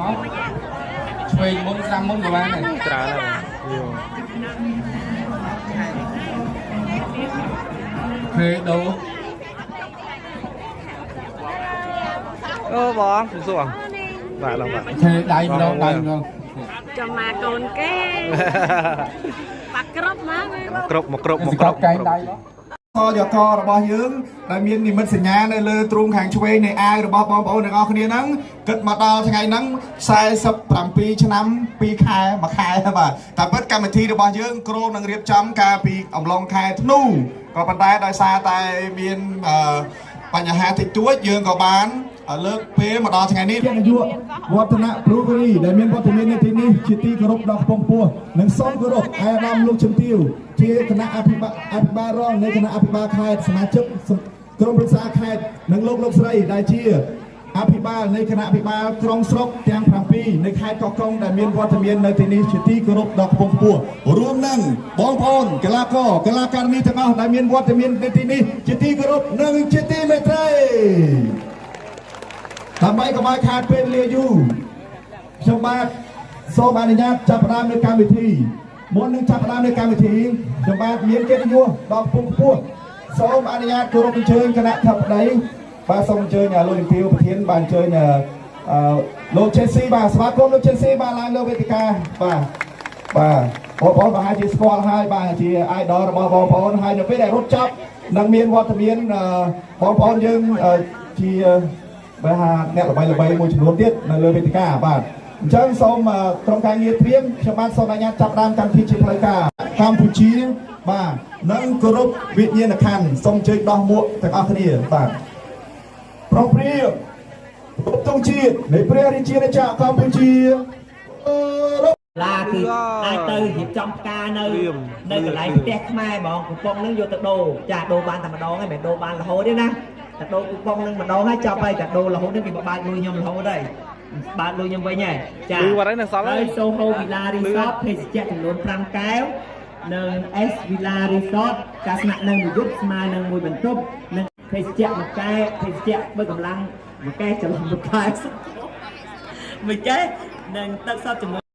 មកឆ្វេងមុនស្ដាំមុនក៏បានដែរ ច្រើនហើយយោ ខេដូ អូបងសុំសួរបាទឡងបាទ ខេដៃម្ដងដៃម្ដង ចាំមកកូនគេបាក់គ្រប់មក គ្រប់មកគ្រប់មក ស គ្រប់ កែងដៃ សយករបស់យើងដែលមាននិមិត្តសញ្ញានៅលើទ្រូងខាងឆ្វេងនៃអាវរបស់បងប្អូនទាំងអស់គ្នាហ្នឹងគិតមកដល់ថ្ងៃហ្នឹង47ឆ្នាំ2ខែ1ខែបាទតែពិតកម្មវិធីរបស់យើងគ្រោងនឹងរៀបចំកាលពីអំឡុងខែធ្នូក៏ប៉ុន្តែដោយសារតែមានអឺបញ្ហាតិចតួចយើងក៏បានលើកពេលមកដល់ថ្ងៃនេះ នាយកវឌ្ឍនៈព្រូវរីដែលមានវត្តមាននៅទីនេះជាទីគោរពដ៏ខ្ពង់ខ្ពស់និងសូមគោរពឯកឧត្តមលោកជំទាវជាគណៈអភិបាលអភិបាលរងនៃគណៈអភិបាលខេត្តសមាជិកក្រុមប្រឹក្សាខេត្តនិងលោកលោកស្រីដែលជាអភិបាលនៃគណៈអភិបាលក្រុងស្រុកទាំង7នៃខេត្តកោះកុងដែលមានវត្តមាននៅទីនេះជាទីគោរពដ៏ខ្ពង់ខ្ពស់រួមនឹងបងប្អូនកីឡាករកីឡាការិនីទាំងអស់ដែលមានវត្តមាននៅទីនេះជាទីគោរពនិងជាទីមេត្រី ដើម្បីកុំឲ្យខាតពេលវេលាយូរខ្ញុំបាទសូមអនុញ្ញាតចាប់ផ្ដើមនៅកម្មវិធីមុននឹងចាប់ផ្ដើមនៅកម្មវិធីខ្ញុំបាទមានកិត្តិយសដ៏ខ្ពង់ខ្ពស់សូមអនុញ្ញាតគោរពអញ្ជើញគណៈធិបតីបាទសូមអញ្ជើញលោកជំទាវប្រធានបាទអញ្ជើញអឺលោកឆេស៊ីបាទស្វាគមន៍លោកឆេស៊ីបាទឡើងលើវេទិកាបាទបាទបងប្អូនប្រហែលជាស្គាល់ហើយបាទជា idol របស់បងប្អូនហើយនៅពេលដែលរត់ចប់នឹងមានវត្តមានបងប្អូនយើងជា បាទហាអ្នកល្បីល្បីមួយចំនួនទៀតនៅលើវេទិកាបាទអញ្ចឹងសូមក្រុមការងារត្រៀមខ្ញុំបាទសូមអនុញ្ញាតចាប់ផ្ដើមកម្មវិធីជាផ្លូវការកម្ពុជាបាទនិងគោរពវិញ្ញាណក្ខន្ធសូមអញ្ជើញដោះមួកទាំងអស់គ្នាបាទប្រុសព្រាបគោរពទង់ជាតិនៃព្រះរាជាណាចក្រកម្ពុជាគោរព ឡាគឺអាចទៅរៀបចំផ្កានៅនៅកន្លែងផ្ទះខ្មែរហ្មងគូប៉ុងហ្នឹងយកទៅដូរចាដូរបានតែម្ដងហ្នឹងមិនមែនដូរបានរហូតទេណាតែដូរគូប៉ុងហ្នឹងម្ដងហើយចប់ហើយតែដូររហូតហ្នឹងគេមកបើកលុយខ្ញុំរហូតហើយបើកលុយខ្ញុំវិញហើយចា លឺបាត់ហើយនៅសល់ ហើយសូហូវីឡារីសតភេសជ្ជៈចំនួន5កែវនិង S Villa Resort ការស្នាក់នៅមួយយប់ស្មើនឹងមួយបន្ទប់និងភេសជ្ជៈមួយកែភេសជ្ជៈបើកម្លាំងមួយកែច្រឡំមួយកែមួយកែនិងទឹកសុទ្ធចំនួន